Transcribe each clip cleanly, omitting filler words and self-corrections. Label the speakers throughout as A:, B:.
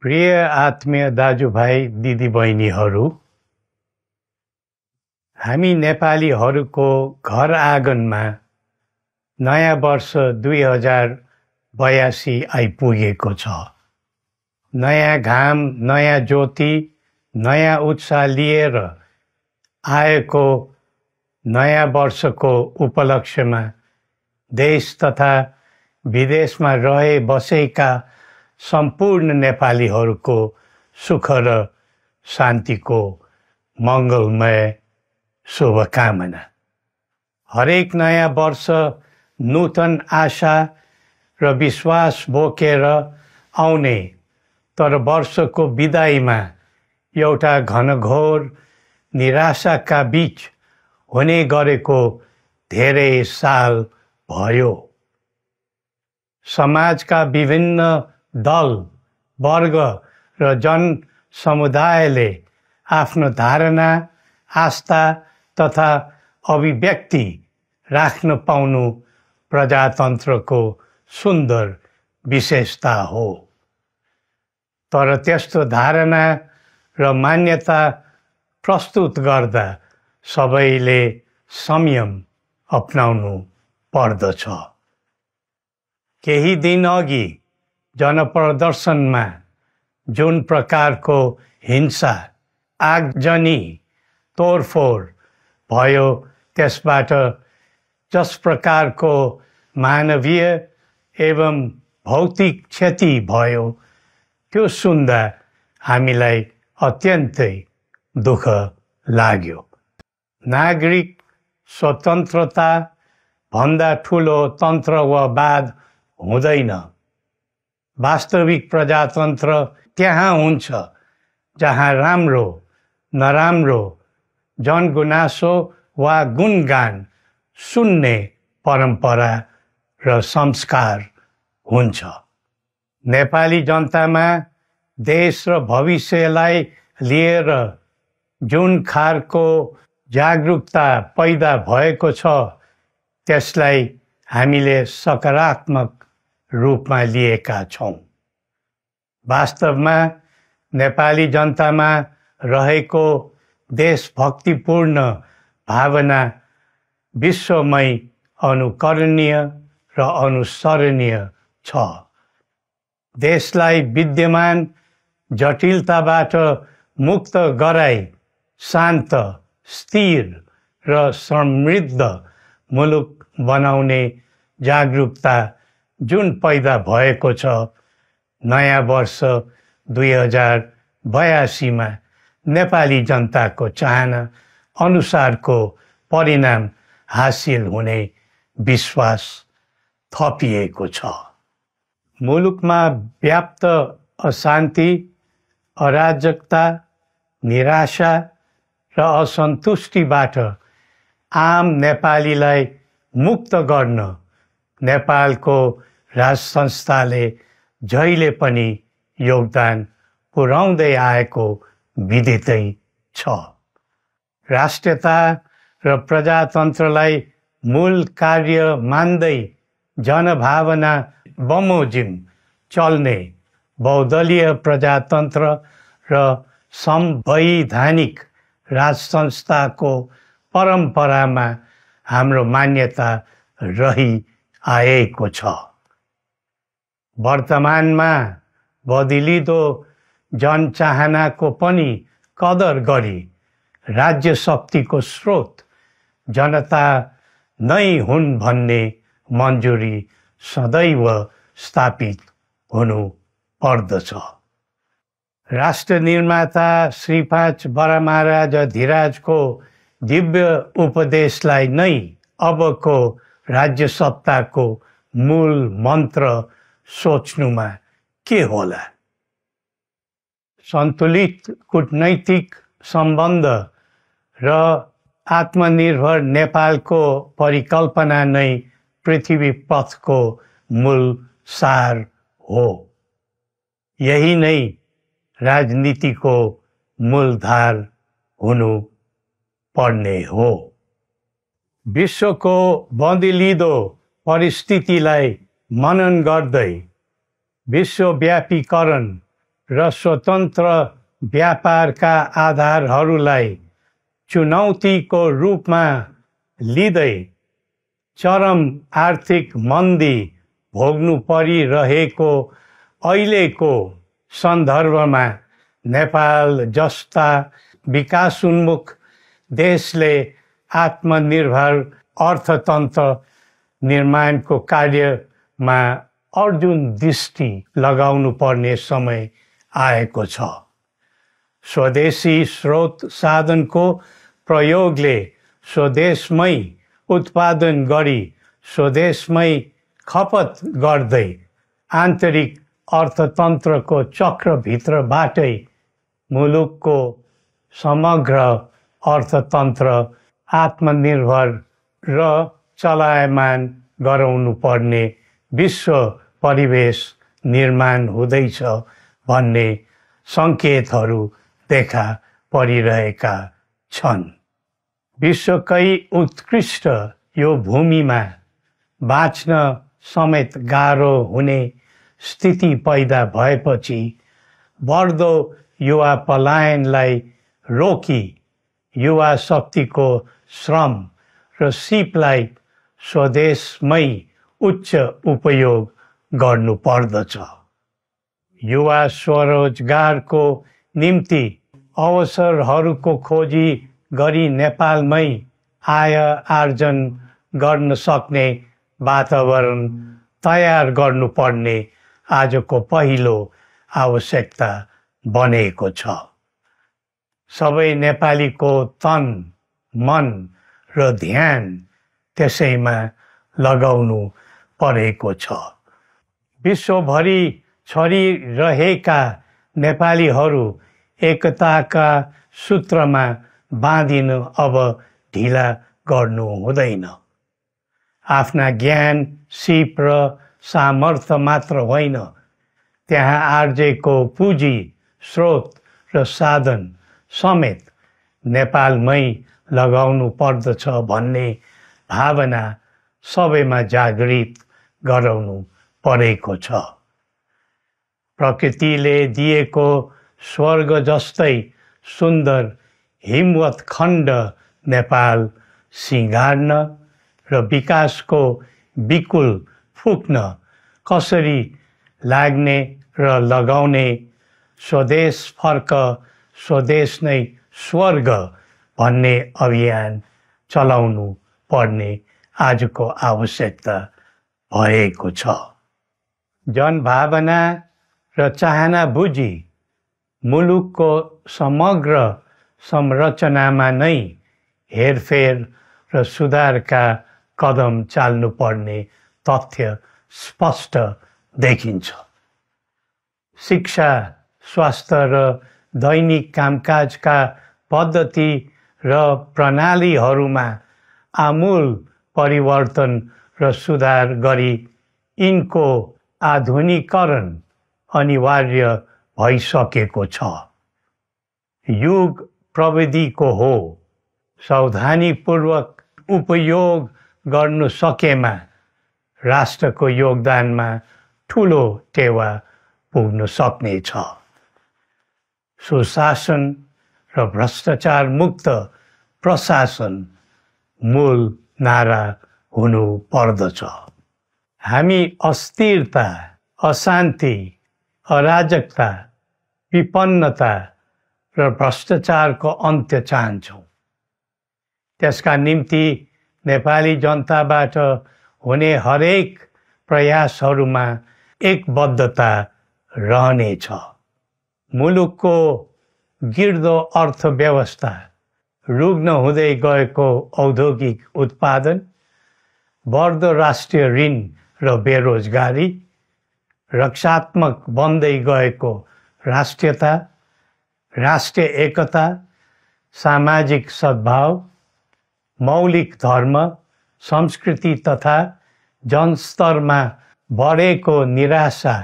A: प्रिय आत्मीय दाजुभाइ दिदीबहिनीहरू, हामी नेपालीहरूको घर आँगनमा नयाँ वर्ष 2082 आइपुगेको छ। नयाँ घाम, नयाँ ज्योति, नयाँ उत्साह लिएर आएको नयाँ वर्षको उपलक्ष्यमा देश तथा विदेशमा रहे बसेका सम्पूर्ण नेपालीहरूको सुख र शान्तिको मङ्गलमय शुभकामना। हरेक नयाँ वर्ष नूतन आशा र विश्वास बोकेर आउने, तर वर्षको बिदाईमा एउटा घनघोर निराशाका बीच हुने गरेको धेरै साल भयो। समाजका विभिन्न दल, वर्ग र जन समुदायले आफ्नो धारणा, आस्था तथा अभिव्यक्ति राख्न पाउनु प्रजातन्त्रको सुन्दर विशेषता हो। तर त्यस्तो धारणा र मान्यता प्रस्तुत गर्दा सबैले संयम अपनाउनु पर्दछ। केही दिन अघि जनप्रदर्शनमा जुन प्रकारको हिंसा, आगजनी, तोडफोड भयो, त्यसबाट जस प्रकारको मानवीय एवं भौतिक क्षति भयो, त्यो सुन्दा हामीलाई अत्यन्तै दुःख लाग्यो। नागरिक स्वतन्त्रता भन्दा ठुलो तन्त्रवाद हुँदैन। वास्तविक प्रजातन्त्र त्यहाँ हुन्छ जहाँ राम्रो, नराम्रो, जनगुनासो वा गुणगान सुन्ने परम्परा र संस्कार हुन्छ। नेपाली जनतामा देश र भविष्यलाई लिएर जुन खालको जागरुकता पैदा भएको छ, त्यसलाई हामीले सकारात्मक रूपमा लिएका छौँ। वास्तवमा नेपाली जनतामा रहेको देशभक्तिपूर्ण भावना विश्वमै अनुकरणीय र अनुसरणीय छ। देशलाई विद्यमान जटिलताबाट मुक्त गराई शान्त, स्थिर र समृद्ध मुलुक बनाउने जागरुकता जुन पैदा भएको छ, नयाँ वर्ष 2082 मा नेपाली जनताको चाहना अनुसारको परिणाम हासिल हुने विश्वास थपिएको छ। मुलुकमा व्याप्त अशान्ति, अराजकता, निराशा र असन्तुष्टिबाट आम नेपालीलाई मुक्त गर्न नेपालको राज संस्थाले जहिले पनि योगदान पुर्याउँदै आएको विदितै छ। राष्ट्रियता र प्रजातन्त्रलाई मूल कार्य मान्दै जनभावना बमोजिम चल्ने बहुदलीय प्रजातन्त्र र संवैधानिक राज संस्थाको परम्परामा हाम्रो मान्यता रही आएको छ। वर्तमानमा बदलिँदो जनचाहनाको पनि कदर गरी राज्य शक्तिको स्रोत जनता नै हुन् भन्ने मन्जुरी सदैव स्थापित हुनु पर्दछ। राष्ट्र निर्माता श्री 5 बरामहाराज धीराजको दिव्य उपदेशलाई नै अबको राज्य सत्ताको मूल मन्त्र सोच्नुमा के होला? सन्तुलित कूटनैतिक सम्बन्ध र आत्मनिर्भर नेपालको परिकल्पना नै पृथ्वी पथको मूल सार हो। यही नै राजनीतिको मूलधार हुनु पर्ने हो। विश्वको बदलिँदो परिस्थितिलाई मनन गर्दै विश्वव्यापीकरण र स्वतन्त्र व्यापारका आधारहरूलाई चुनौतीको रूपमा लिँदै चरम आर्थिक मन्दी भोग्नु परिरहेको अहिलेको सन्दर्भमा नेपाल जस्ता विकासोन्मुख देशले आत्मनिर्भर अर्थतन्त्र निर्माणको कार्यमा अर्जुन दृष्टि लगाउनु पर्ने समय आएको छ। स्वदेशी स्रोत साधनको प्रयोगले स्वदेशमै उत्पादन गरी स्वदेशमै खपत गर्दै आन्तरिक अर्थतन्त्रको चक्रभित्रबाटै मुलुकको समग्र अर्थतन्त्र आत्मनिर्भर र चलायमान गराउनु पर्ने विश्व परिवेश निर्माण हुँदैछ भन्ने सङ्केतहरू देखा परिरहेका छन्। विश्वकै उत्कृष्ट यो भूमिमा बाँच्न समेत गाह्रो हुने स्थिति पैदा भएपछि बढ्दो युवा पलायनलाई रोकी युवा शक्तिको श्रम र सिपलाई स्वदेशमै उच्च उपयोग गर्नु पर्दछ। युवा स्वरोजगारको निम्ति अवसरहरूको खोजी गरी नेपालमै आय आर्जन गर्न सक्ने वातावरण तयार गर्नुपर्ने आजको पहिलो आवश्यकता बनेको छ। सबै नेपालीको तन, मन र ध्यान त्यसैमा लगाउनु परेको छ। विश्वभरि छरिरहेका नेपालीहरू एकताका सूत्रमा बाँधिन अब ढिला गर्नु हुँदैन। आफ्ना ज्ञान, सिप र सामर्थ्य मात्र होइन, त्यहाँ आर्जेको पुँजी, स्रोत र साधन समेत नेपालमै लगाउनु पर्दछ भन्ने भावना सबैमा जागृत गराउनु परेको छ। प्रकृतिले दिएको स्वर्ग जस्तै सुन्दर हिमवत् खण्ड नेपाल सिँगार्न र विकासको बिकुल फुक्न कसरी लाग्ने र लगाउने स्वदेश फर्क स्वदेश नै स्वर्ग भन्ने अभियान चलाउनु पर्ने आजको आवश्यकता भएको छ। जनभावना र चाहना बुझी मुलुकको समग्र संरचनामा नै हेरफेर र सुधारका कदम चाल्नुपर्ने तथ्य स्पष्ट देखिन्छ। शिक्षा, स्वास्थ्य र दैनिक कामकाजका पद्धति र प्रणालीहरूमा आमूल परिवर्तन र सुधार गरी यिनको आधुनिकीकरण अनिवार्य भइसकेको छ। युग प्रविधिको हो, सावधानीपूर्वक उपयोग गर्नु सकेमा राष्ट्रको योगदानमा ठुलो टेवा पुग्न सक्नेछ। सुशासन र भ्रष्टाचार मुक्त प्रशासन मूल नारा हुनु पर्दछ। हामी अस्थिरता, अशान्ति, अराजकता, विपन्नता र भ्रष्टाचारको अन्त्य चाहन्छौँ। त्यसका निम्ति नेपाली जनताबाट हुने हरेक प्रयासहरूमा एकबद्धता रहनेछ। मुलुकको गिर्दो अर्थव्यवस्था, रुग्ण हुँदै गएको औद्योगिक उत्पादन, बढ्दो राष्ट्रिय ऋण र बेरोजगारी, रक्षात्मक बन्दै गएको राष्ट्रियता, राष्ट्रिय एकता, सामाजिक सद्भाव, मौलिक धर्म, संस्कृति तथा जनस्तरमा बढेको निराशा,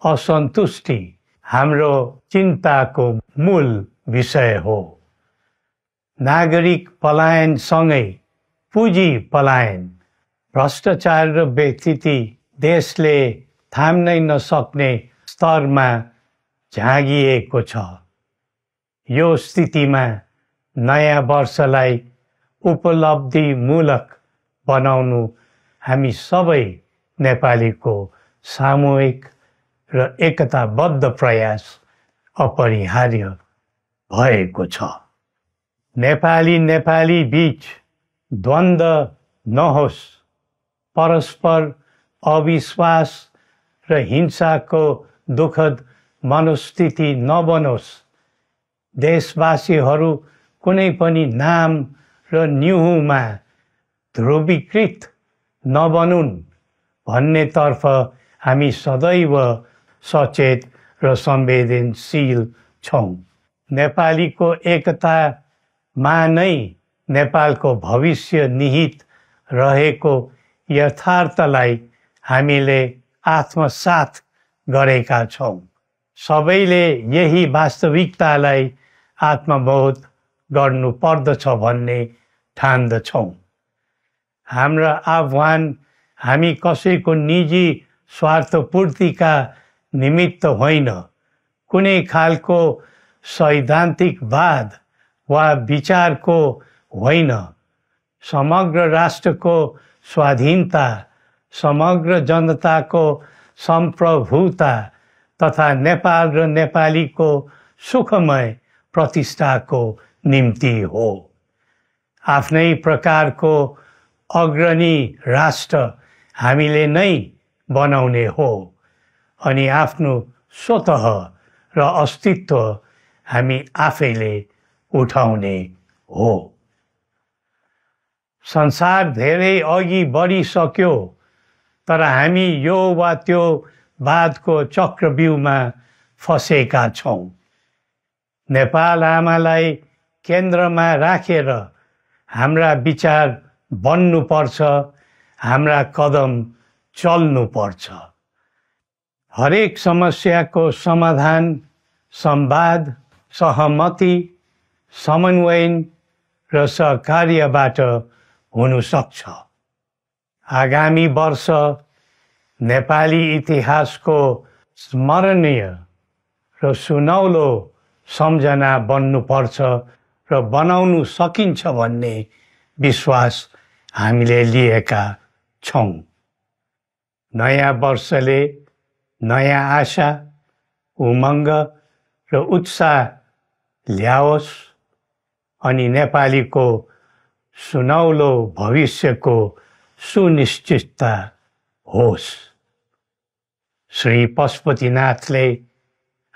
A: असन्तुष्टि हाम्रो चिन्ताको मूल विषय हो। नागरिक पलायनसँगै पुँजी पलायन, भ्रष्टाचार र व्यथिति देशले थाम्नै नसक्ने स्तरमा झाँगिएको छ। यो स्थितिमा नयाँ वर्षलाई उपलब्धिमूलक बनाउनु हामी सबै नेपालीको सामूहिक र एकताबद्ध प्रयास अपरिहार्य भएको छ। नेपाली बीच द्वन्द्व नहोस्, परस्पर अविश्वास र हिंसाको दुःखद मनोस्थिति नबनोस्, देशवासीहरू कुनै पनि नाम र न्युहुमा ध्रुवीकृत नबनुन् भन्नेतर्फ हामी सदैव सचेत र संवेदनशील छौँ। नेपालीको एकतामा नै नेपालको भविष्य निहित रहेको यथार्थलाई हामीले आत्मसात गरेका छौँ। सबैले यही वास्तविकतालाई आत्मबोध गर्नुपर्दछ भन्ने ठान्दछौँ। हाम्रो आह्वान हामी कसैको निजी स्वार्थपूर्तिका निमित्त होइन, कुनै खालको सैद्धान्तिकवाद वा विचारको होइन, समग्र राष्ट्रको स्वाधीनता, समग्र जनताको सम्प्रभुता तथा नेपाल र नेपालीको सुखमय प्रतिष्ठाको निम्ति हो। आफ्नै प्रकारको अग्रणी राष्ट्र हामीले नै बनाउने हो अनि आफ्नो स्वतः र अस्तित्व हामी आफैले उठाउने हो। संसार धेरै अघि बढिसक्यो, तर हामी यो वा त्यो वादको चक्रव्यूहमा फँसेका छौँ। नेपाल आमालाई केन्द्रमा राखेर हाम्रा विचार बन्नुपर्छ, हाम्रा कदम चल्नुपर्छ। हरेक समस्याको समाधान संवाद, सहमति, समन्वयन र सहकार्यबाट हुन सक्छ। आगामी वर्ष नेपाली इतिहासको स्मरणीय र सुनौलो सम्झना बन्नुपर्छ र बनाउनु सकिन्छ भन्ने विश्वास हामीले लिएका छौँ। नयाँ वर्षले नयाँ आशा, उमङ्ग र उत्साह ल्याओस् अनि नेपालीको सुनौलो भविष्यको सुनिश्चितता होस्। श्री पशुपतिनाथले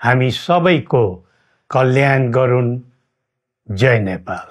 A: हामी सबैको कल्याण गरून्। जय नेपाल।